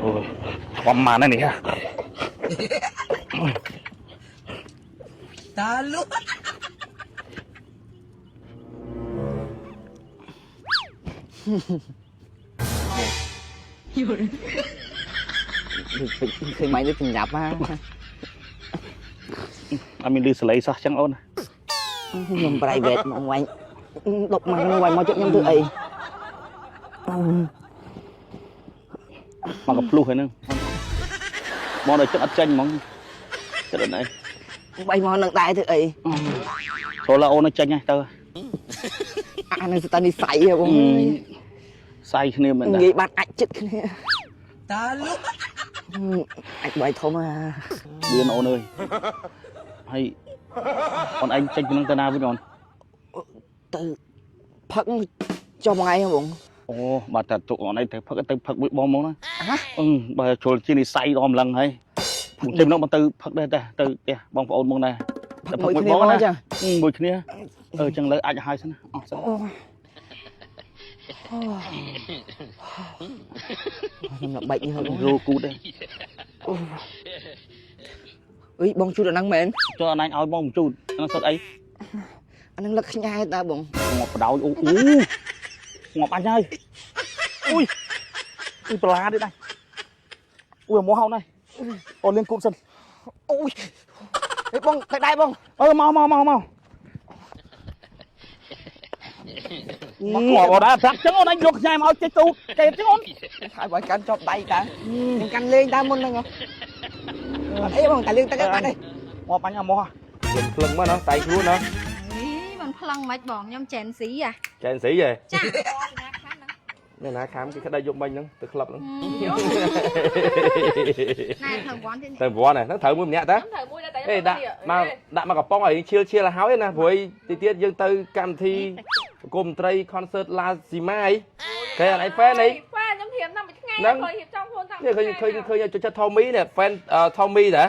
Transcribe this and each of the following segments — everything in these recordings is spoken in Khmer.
អូយធំមកណាស់នេះ តាលុ ឃើញម៉ៃដូចប្រញាប់ហ่า អត់មានលឺសលេសោះចឹងអូន ខ្ញុំ private មកវាញ់ដប់ម៉ាំងវាញ់មកចិត្តខ្ញុំធ្វើអី មកកភ្លុះហ្នឹងមកដល់ចិត្តអត់ចេញហ្មងចិត្តអត់អី វាយមកនឹងដែរធ្វើអី ចូលឡើអូនចេញហើយទៅ អានឹងស្តានិស័យហ៎បង សៃគ្នាមែន និ តា យាយបានអាចចិត្តគ្នា តាលុ អាចបាយធំអា លឿនអូនអើយហើយអូនឯងចេញពីនឹងទៅណាវិញអូន ទៅផឹកចុះមួយថ្ងៃហ៎បង អូបាទតែទុកអូនឯងទៅផឹកទៅផឹកមួយបងមកណា ហ៎ អឺបើចូលជានិស័យដល់ម្លឹងហើយចេញនោះមកទៅផឹកដែរតែទៅផ្ទះបងប្អូនមកដែរ ផឹកមួយគ្នាមកចឹង មួយគ្នាអឺចឹងលើអាចឲ្យសិនណាអស់សិន អូខ្ញុំលបែកនេះហ៎បង រੂគូតទេ អុយបងជូតអាហ្នឹងមែន ចុះអនឯងឲ្យបងជូតហ្នឹងសុទ្ធអី អាហ្នឹងលឹកខ្ញែតាបង ងាប់បដោយអូអូងាប់អញហើយអុយអុយបន្លាទៀតដែរអុយមកហៅណៃអូនលៀងគូតសិន អូយហេបងទៅដែរបង អឺមកមកមកមកងាប់អត់ដែរប្រាប់ចឹងអូនឯងយកខ្ញែមកឲ្យចេះទូតកេតចឹងអូន ហើយបងកាន់ជាប់ដៃតាខ្ញុំកាន់លេងតាមុនហ្នឹងអត់អីបងតែលេងទឹកឯងបាត់ទេ ងាប់អញមកហ่ะ ខ្ញុំភ្លឹងមកណាតៃខ្លួនណា អីមិនប្លង់មិនបងខ្ញុំចែនស៊ីអា ចែនស្រីហ៎ ចា អ្នកណាខាំគេក្តីយកមិញហ្នឹងទៅក្លឹបហ្នឹង ណែធ្វើវ៉ាន់ទៀត ទៅវត្តហ្នឹងត្រូវមួយម្នាក់តា ត្រូវមួយដែរតែ អេដាក់មកដាក់មកកំប៉ុងឲ្យឈៀលឈៀលឲ្យហើយណាព្រោះទីទៀតយើងទៅកម្មវិធីប្រគំត្រី concert ឡាស៊ីម៉ាយគេអត់អី fan អី fan ខ្ញុំធៀមតាំងពីថ្ងៃ ហ្នឹង ឃើញរៀបចំខ្លួនតាំង នេះឃើញឃើញឃើញចូលចិត្ត Tommy នេះ fan Tommy តា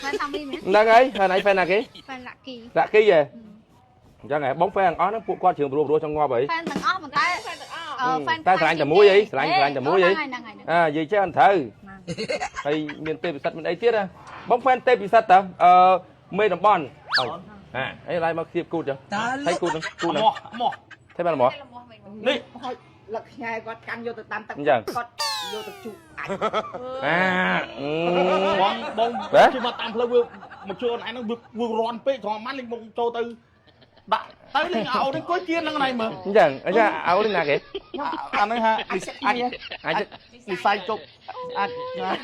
fan តាមវិញមែន ហ្នឹងហើយហើយអី fan ណាគេ fan ឡាគី ដាក់គីហ៎អញ្ចឹងហ៎បង fan ទាំងអស់ហ្នឹងពួកគាត់ជ្រឿងព្រោះព្រោះចង់ងាប់អី fan ទាំងអស់ប៉ុន្តែ fan ទាំងអស់ អឺ fan តែស្រឡាញ់តែមួយអីស្រឡាញ់ស្រឡាញ់តែមួយអី ហ្នឹងហើយហ្នឹង អានិយាយចេះអត់ត្រូវហើយមានទេពិសិដ្ឋមានអីទៀតហ៎បង fan ទេពិសិដ្ឋតើអឺមេតំបន់អើអាអីឡាយមកធៀបគូតចឹង តាលុ ថៃគូតហ្នឹងគូតហ្នឹង មកមក ថៃបានមក នេះ ហើយលឹកខ្ញែគាត់កាន់យកទៅតាមទឹក អញ្ចឹង គាត់យកទៅជក់អាច អា បងបង ហ៎ ជិះមកតាមផ្លូវវាមកជួយអូនឯងហ្នឹងវាវារន់ពេកត្រង់ម៉ាន់លេងមកចូលទៅដាក់ទៅលេងអូននេះអង្គុយជៀនហ្នឹងឯងមើល អញ្ចឹងអញ្ចឹងអោនេះណាគេ អាហ្នឹងហាអាច អាច និស័យជប់អាច អត់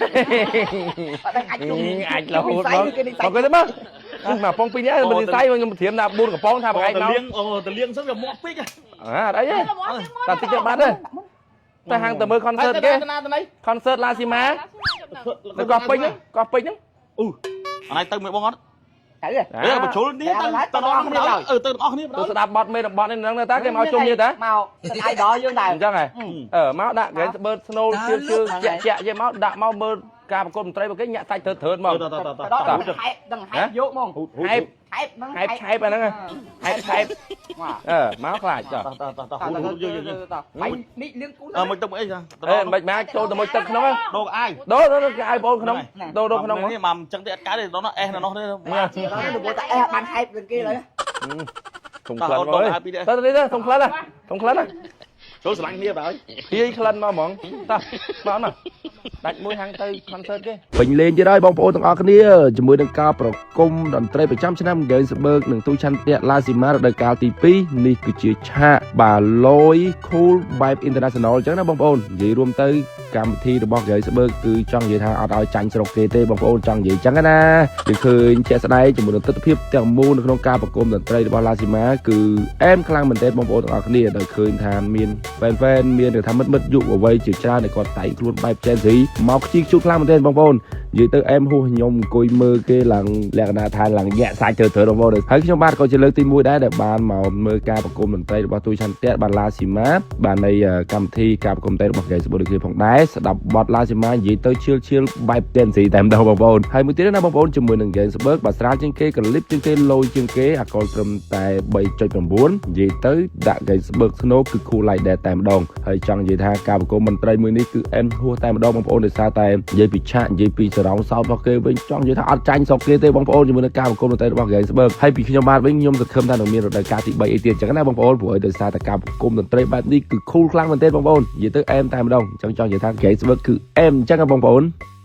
ដឹងអាចជក់ អាចរហូតមកមកគេទៅមកមកពងពីរនេះមិននិស័យខ្ញុំត្រៀមដាក់4កំប៉ុងថាប្រហែលមក ទៅលៀងអូទៅលៀងសិនវាមាត់ពេក អាអត់អីទេ តែ តែតិចទៅបាត់ទេតែហាងទៅមើល concert គេ ទៅណាទៅណី concert ឡាស៊ីម៉ានៅកោះពេញហ្នឹងកោះពេញហ្នឹង អឺអានេះទៅមួយបងអត់ ទៅ អេបញ្ជុលនេះទៅទៅដល់គ្នាអឺទៅទាំងអស់គ្នា ទៅស្ដាប់បទមេតំបន់នេះហ្នឹងតាគេមកជុំនេះតា មកទៅអាយដល់យើងដែរ អញ្ចឹងហ៎អឺមកដាក់គេបើស្នូលជឿជឿជាក់ជាក់យេមកដាក់មកមើលការប្រគំតន្ត្រីរបស់គេញាក់សាច់ត្រើតត្រើតមក ទៅទៅទៅ ទៅដល់ហែបដឹងហែបយកហ្មង ហែប ហែបហ្នឹង ហែបឆែបអាហ្នឹងហែបឆែបអឺមកខ្លាចចុះ តតតហ៊ូហ៊ូយើងយើង បាញ់នេះលៀងគូ អឺមិនទៅអីចា អេមិនមកចូលទៅមួយទឹកក្នុង ដកអាយ ដូរដូរគេឲ្យបងក្នុងដូរដូរក្នុង នេះមកអញ្ចឹងទេអត់កើតទេដល់នោះអេសនៅនោះទេ ដល់ទៅតែអេបានហែបនឹងគេឡើយ ធំក្លិនមកទៅទៅទៅធំក្លិនធំក្លិន ចូលស្រឡាញ់គ្នាបើហើយ ភាយក្លិនមកហ្មងតោះមកមកដាច់មួយហាងទៅ concert គេពេញលេងទៀតហើយបងប្អូនទាំងអស់គ្នាជាមួយនឹងការប្រគំតន្ត្រីប្រចាំឆ្នាំហ្គេនស្បឺកនិងទូឆន្ទៈឡាស៊ីម៉ារដូវកាលទី2នេះគឺជាឆាកបាទលយ cool បែប international អញ្ចឹងណាបងប្អូននិយាយរួមទៅកម្មវិធីរបស់ហ្គេនស្បឺកគឺចង់និយាយថាអត់ឲ្យចាញ់ស្រុកគេទេបងប្អូនចង់និយាយអញ្ចឹងណាយើងឃើញជាក់ស្ដែងជាមួយនឹងទស្សនវិជ្ជាទាំងមូលនៅក្នុងការប្រគំតន្ត្រីរបស់ឡាស៊ីម៉ាគឺអែមខ្លាំងមែនទែនបងប្អូនទាំងអស់គ្នាដោយឃើញថាមាន fan fan មានឬថាមិត្តមិត្តយុវវ័យជាច្រើនដែលគាត់តែងខ្លួនបែប Gen Z មកខ្ជិះខ្ជូតខ្លាំងមែនទែនបងប្អូន និយាយទៅអែមហួសខ្ញុំអង្គុយមើលគេឡើងលក្ខណៈថាឡើងញាក់សាច់ធ្វើត្រូវបងប្អូនហើយខ្ញុំបាទក៏ជាលើកទី1ដែរដែលបានមកមើលការប្រគំតន្ត្រីរបស់ទូឆន្ទៈបាទឡាស៊ីម៉ាបាទនៃកម្មវិធីការប្រគំតន្ត្រីរបស់ Ganzberg ដូចគ្នាផងដែរស្ដាប់បទឡាស៊ីម៉ានិយាយទៅឈៀលឈៀលបែប Gen Z តែម្ដងបងប្អូនហើយមួយទៀតណាបងប្អូនជាមួយនឹង Ganzberg បាទស្រាលជាងគេកលិបជាងគេលយជាងគេអាកុលត្រឹមតែ3.9និយាយទៅដាក់ Ganzberg Snow គឺ cool like ដែរតែម្ដងហើយចង់និយាយថាការប្រគំតន្ត្រីមួយនេះគឺអែមហួសតែម្ដងបងប្អូនដោយសារតែនិយាយពីឆាកនិយាយពីសរោងសោតរបស់គេវិញចង់និយាយថាអត់ចាញ់ស្រុកគេទេបងប្អូនជាមួយនឹងការប្រគំតន្ត្រីរបស់ Ganzberg ហើយពីខ្ញុំបាទវិញខ្ញុំសង្ឃឹមថានឹងមានរដូវកាលទី3អីទៀតចឹងណាបងប្អូនព្រោះឲ្យដោយសារតែការប្រគំតន្ត្រីបែបនេះគឺ cool ខ្លាំងមែនទែនបងប្អូននិយាយទៅអែមតែម្ដងអញ្ចឹងចង់និយាយថា Ganzberg គឺអែមអញ្ចឹងណាបងប្អូន។